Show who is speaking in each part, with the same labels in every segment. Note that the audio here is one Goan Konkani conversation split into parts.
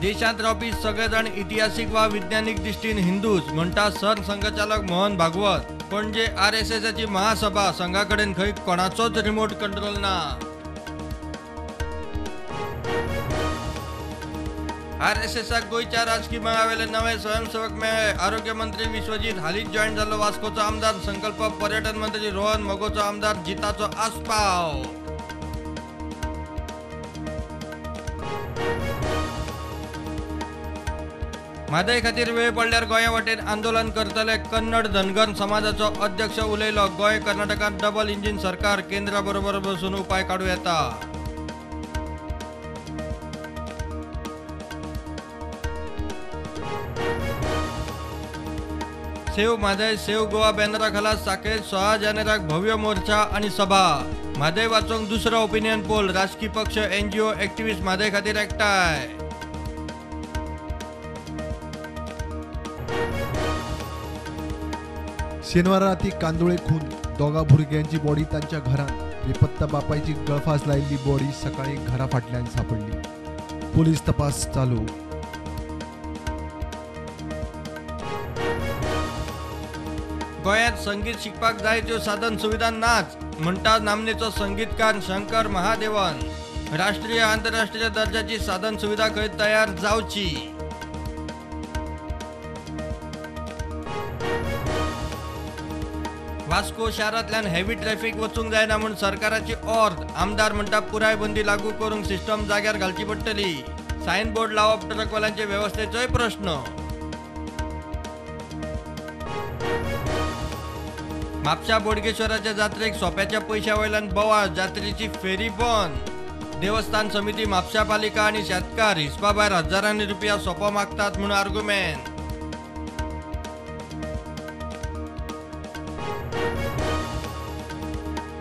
Speaker 1: देशांत रावपी सगळे जाण इतिहासीक वा विज्ञानीक दृश्टीन हिंदूच म्हणटा सरसंघचालक मोहन भागवत। पणजे आरएसएसाची महासभा, संघा कडेन खंय कोणाचोच रिमोट कंट्रोल ना। आरएसएसाक गोंयच्या राजकी मळावेले नवे स्वयंसेवक मेळ्ळे। आरोग्य मंत्री विश्वजीत हालींच जॉयन जाल्लो वास्कोचो आमदार संकल्प, पर्यटन मंत्री रोहन मगोचो आमदार जिताचो आस्पाव। म्हादय खातीर वेळ पडल्यार गोंया वटेन आंदोलन करतले, कन्नड धनगर समाजाचो अध्यक्ष उलयलो। गोंय कर्नाटकांत डबल इंजिन सरकार, केंद्रा बरोबर बसून उपाय काडूं येता। सेव म्हादय सेव गोवा बॅनरा खाला साखळे 16 जानेराक भव्य मोर्चा आनी सभा। म्हादय वाचोवंक दुसरो ओपिनियन पोल, राजकी पक्ष, एनजीओ, एक्टिविस्ट म्हादय खातीर एकठांय।
Speaker 2: शेनवारा राती कांदोळे खून, दोगा भुरग्यांची बॉडी तांच्या घरांत, बेपत्ता बापायची गळफास लायिल्ली बॉडी सकाळी घरा फाटल्यान सांपडली। पोलीस तपास चालू।
Speaker 1: गोंयांत संगीत शिकपाक जाय त्यो साधन सुविधा नाच म्हणटा नामनेचो संगीतकार शंकर महादेवन। राष्ट्रीय आंतरराष्ट्रीय दर्जाची साधन सुविधा खंय तयार जावची। वास्को शारांतल्यान हेवी ट्रॅफिक वचूंक जायना म्हूण सरकाराची ऑर्द, आमदार म्हणटा पुराय बंदी लागू करूंक सिस्टम जाग्यार घालची पडटली। सायन बोर्ड लावप ट्रकवाल्यांचे वेवस्थेचोय प्रश्न। म्हापशा बोडगेश्वराच्या जात्रेक सोप्याच्या पयशा वयल्यान बोवाळ, जात्रेची फेरी बंद। देवस्थान समिती, म्हापशा पालिका आनी शेतकार हिसपा भायर हजारांनी रुपया सोपो मागतात म्हूण आर्गुमेंट।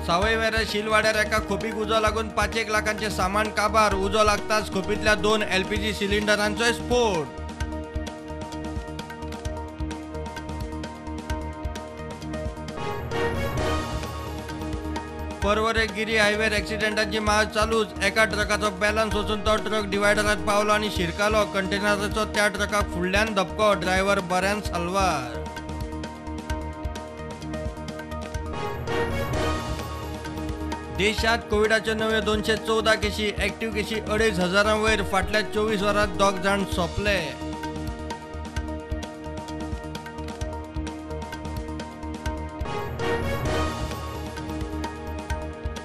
Speaker 1: सावयवेऱ्या शिलवाड्यार एका खोपीक उजो लागून 5 लाखांचे सामान काबार। उजो लागताच खोपींतल्या 2 एलपीजी सिलिंडरांचोय स्फोट। पर्वरे गिरी हायवेर एक्सिडेंटाची माळ चालूच। एका ट्रकाचो बॅलन्स वचून तो ट्रक डिवायडरात पावलो आनी शिरकालो। कंटेनराचो त्या ट्रकाक फुडल्यान धपको, ड्रायव्हर बऱ्यान साल्वार। देशात कोविडाच्यो नव्यो 214 केशी, ऍक्टिव्ह केशी 2,500 वयर। फाटल्या 24 वरांत 2 जाण सोंपले।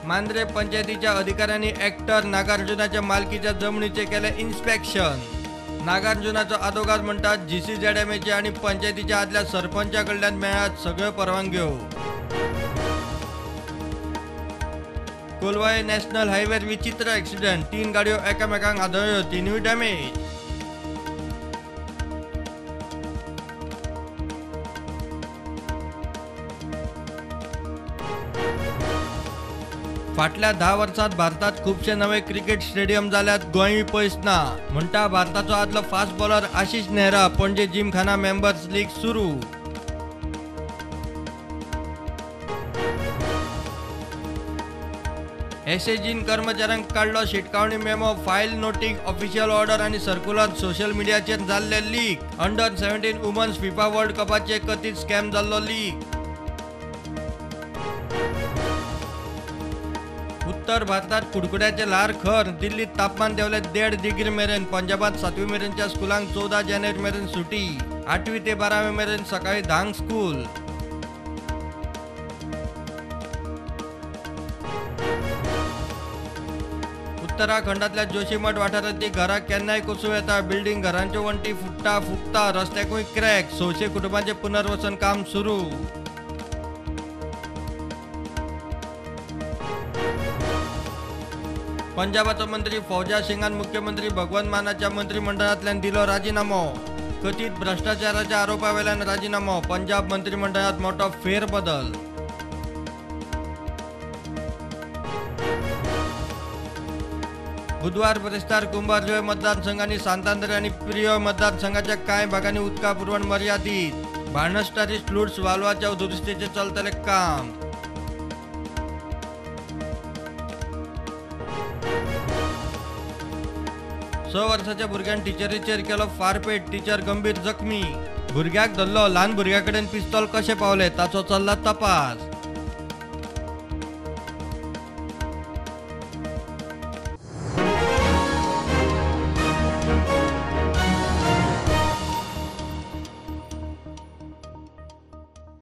Speaker 1: मांद्रे पंचायतीच्या अधिकाऱ्यांनी ऍक्टर नागार्जुनाच्या मालकीच्या जमनीचे केले इन्स्पेक्शन। नागार्जुनाचो आदोगाद म्हणटात जीसीझेडएमएचे आनी पंचायतीच्या आदल्या सरपंचा कडल्यान मेळ्ळ्यात सगळ्यो परवानग्यो। कोलवाळे नॅशनल हायवेर विचित्र एक्सिडेंट, 3 गाडयो एकामेकांक आदळ्यो, 3यूय डॅमेज। फाटल्या 10 वर्सांत भारतात खुबशे नवे क्रिकेट स्टेडियम जाल्यात, गोंयूय पयस ना म्हणटा भारताचो आदलो fast bowler Ashish Nehra. Panaji Gymkhana members league सुरू। एसएजीन कर्मचाऱ्यांक काडलो शिटकावणी memo, file noting, official order आनी सर्क्युलर सोशल मिडियाचेर जाल्ले leak. Under 17 women's FIFA world कपाचे कथीत स्कॅम जाल्लो लीक। उत्तर भारतात कुडकुड्याचे ल्हार खर, दिल्लीत तापमान देंवलें 1.5 डिग्री मेरेन। पंजाबात 7वी मेरेनच्या स्कुलांक 14 जानेवारी मेरेन सुटी, 8वी ते 12वी मेरेन सकाळी 10 स्कूल। उत्तराखंडातल्या जोशीमठ वाठारांतली घरां केन्नाय कोसळूं येता, बिल्डिंग घरांच्यो वण्टी फुट्टा फुकता, रस्त्याकूय क्रॅक। 600 कुटुंबांचें पुनर्वसन काम सुरू। पंजाबाचो मंत्री फौजा सिंगान मुख्यमंत्री भगवंत मानाच्या मंत्रिमंडळांतल्यान दिलो राजीनामो। कथीत भ्रष्टाचाराच्या आरोपावेल्यान राजीनामो। पंजाब मंत्रिमंडळात मोठो फेरबदल। बुधवार बरेस्तार कुंभारजुवे मतदारसंघ आनी सांतांद्रे आनी प्रियोळ मतदारसंघाच्या कांय भागांनी उदका पुरवण मर्यादीत। बाणस्तारी फ्लूट्स वाल्वाच्या दुरुस्तीचें चलतलें काम। 6 वर्साच्या भुरग्यान टिचरीचेर केलो फारपेट, टिचर गंभीर जखमी. भुरग्याक धरलो, ल्हान भुरग्या कडेन पिस्तोल कशें पावलें ताचो चल्ला तपास.